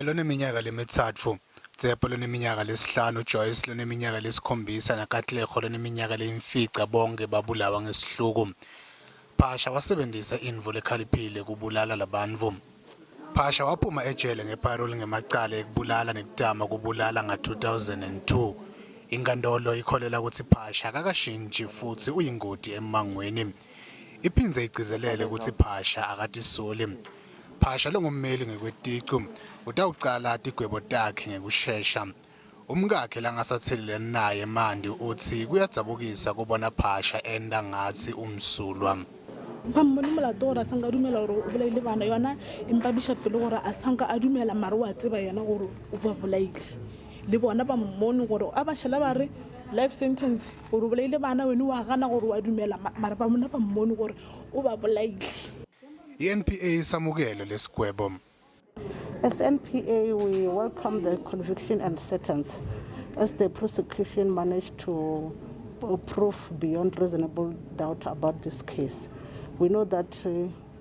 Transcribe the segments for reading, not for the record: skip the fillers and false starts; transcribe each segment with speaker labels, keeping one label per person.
Speaker 1: Loneminyaka lemitsatfu, Tsepo loneminyaka lesihlanu, Joyce loneminyaka lesikhombisa naKatlego loneminyaka leyimfica bonkhe babulawa ngesihluku. Phasha wasebentisa intfo lekhaliphile kubulala labantfu. Phasha waphuma ejele ngeparoli ngemacala ekubulala nekutama kubulala nga-2002. Inkantolo ikholelwa kutsi Phasha akakashintji futsi uyingoti emmangweni. Iphindze igcizelele kutsi Phasha akatisoli. Phasha longummeli ngekweticu utawucala tigwebo takhe ngekushesha. Umkakhe langasatselelani naye emanti utsi kuyadzabukisa kubona Phasha enta ngatsi umsulwa.
Speaker 2: Ba mmone molato gore a sanka a dumela gore o bolaile bana yona e mpabiša pelo gore a sanka a dumela mare wa tseba yena gore o ba bolaile le bona ba mmone gore a ba šala ba re life sentence gore o bolaile bana wene wa gana gore wa dumela mara ba mona ba mmone gore o ba bolaile.
Speaker 1: I-NPA isamukele lesigwebo.
Speaker 3: As NPA, we welcome the conviction and sentence, as the prosecution managed to prove beyond reasonable doubt about this case. We know that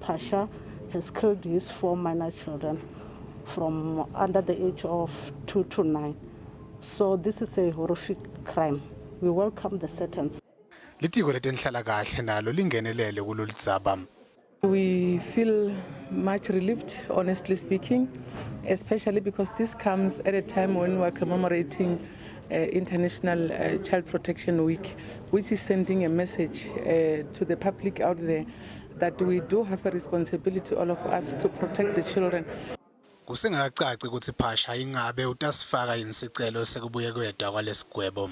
Speaker 3: Phasha has killed his 4 minor children from under the age of 2 to 9. So this is a horrific crime. We welcome the sentence.
Speaker 1: Litiko letenhlalakahle nalo lingenelele kuloludzaba.
Speaker 4: We feel much relieved, honestly speaking, especially because this comes at a time when we are commemorating International Child Protection Week, which is sending a message to the public out there that we do have a responsibility, all of us, to protect the children.
Speaker 1: Kusengakacaci kutsi Phasha ingabe utasifaka yini sicelo sekubuyekwetwa kwalesigwebo.